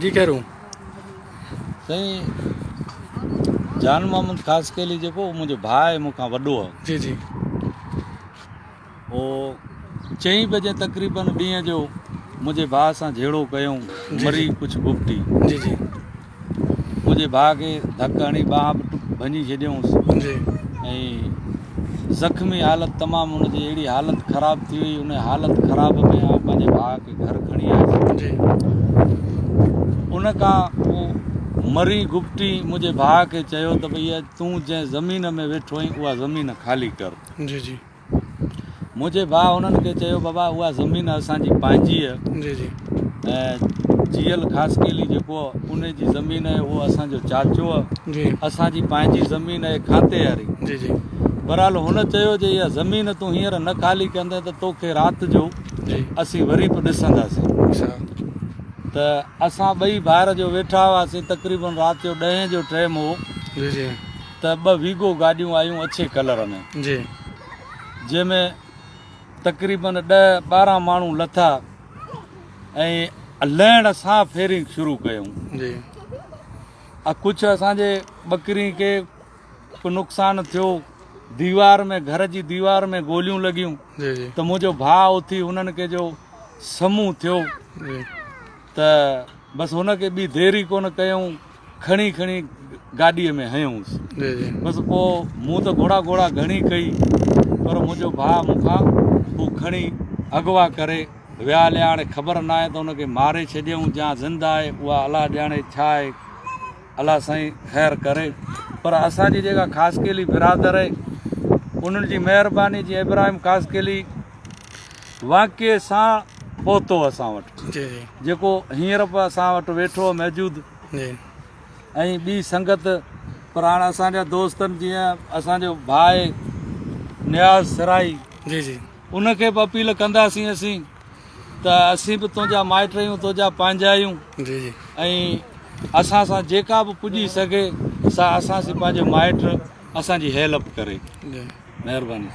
جي خيرون. سائين جان محمد خاصخيلي جيڪو اهو منهنجو ڀاء آهي مون کان وڏو آهي. جي جي. هو چئين بجي تقريبن ڏينهن جو منهنجي ڀاء سان جهيڙو ڪيائون مري ڪجهه گپٽي. جي جي. منهنجي ڀاء کي ڌڪ هڻي ٻانهن به ڀڃي ڇڏيائونس جي. ۽ زخمي حالت تمام ان جي اهڙي حالت خراب ٿي وئي ان حالت خراب ۾ آئون پنهنجي ڀاء کي گهر کڻي آيس جي. ان کان پوء مري گپٽي منهنجي ڀاء کي چيو ته ڀئي تون جنهن زمين ۾ ويٺو آهين اها زمين خالي ڪر. جي جي. منهنجي ڀاء انهن کي چيو بابا اها زمين اسان جي پنهنجي آهي جي جي. ۽ جيئل خاصخيلي جيڪو ان جي زمين آهي اهو اسان جو چاچو آهي جي. اسان جي پنهنجي زمين آهي کاتي واري. جي جي. بهرحال هن چيو جي اها زمين تون هينئر نه خالي ڪندين ته توکي رات جو جي. اسين وري به ڏسنداسين. اڇا. ته اسان ٻئي ڀائر جو ويٺا هئاسين تقريبن رات جو ڏهين جو ٽيم هو. جي جي. ته ٻه ويگو گاڏيون آيون اڇي ڪلر ۾. جي. جنهن ۾ تقريبن ڏهه 12 ماڻهو لٿا ۽ لهڻ سان فيرنگ شروع ڪيائون. جي. ڪجهه اسان جي ٻڪرين کي به نقصان ٿيو. ديوار ۾ گهر جي ديوار ۾ گوليون لڳيون. جي جي. ته منهنجو ڀاء اٿي هنن کي جو سمون ٿيو. جي. ته بس هن کي ٻي دير ئي ڪونه ڪيائون کڻي کڻي گاڏيء ۾ هنيائونس. جي جي. بس پوء مون ته گهوڙا گهوڙا گهڻي ڪئي پر منهنجو ڀاء مون کان هو کڻي اغوا ڪري ويا هليا. هاڻي خبر ناهي ته هن کي ماري ڇڏيائون يا زنده آهي اها الله ڄاڻي ڇا آهي. الله سائين خير ڪري پر اسان جي جيڪا خاصخيلي برادر آهي انهن جي مهرباني جي ابراهيم خاصخيلي واقعي سان پهتو اسان وٽ جي جي. جيڪو هينئر به اسان وٽ ويٺو موجود جي. ۽ ٻي سنگت پر هاڻ اسان جا دوستن جيئن اسان جو ڀاء نياز سرائي جي جي. ان کي به اپيل ڪنداسين اسين ته اسين به تنهنجا مائٽ آهيون تنهنجا پنهنجا آهيون جي جي. ۽ اسان سان جيڪا به پڄي سگهي سا اسان سين پنهنجو مائٽ اسان جي هيلپ ڪري جي. مهرباني.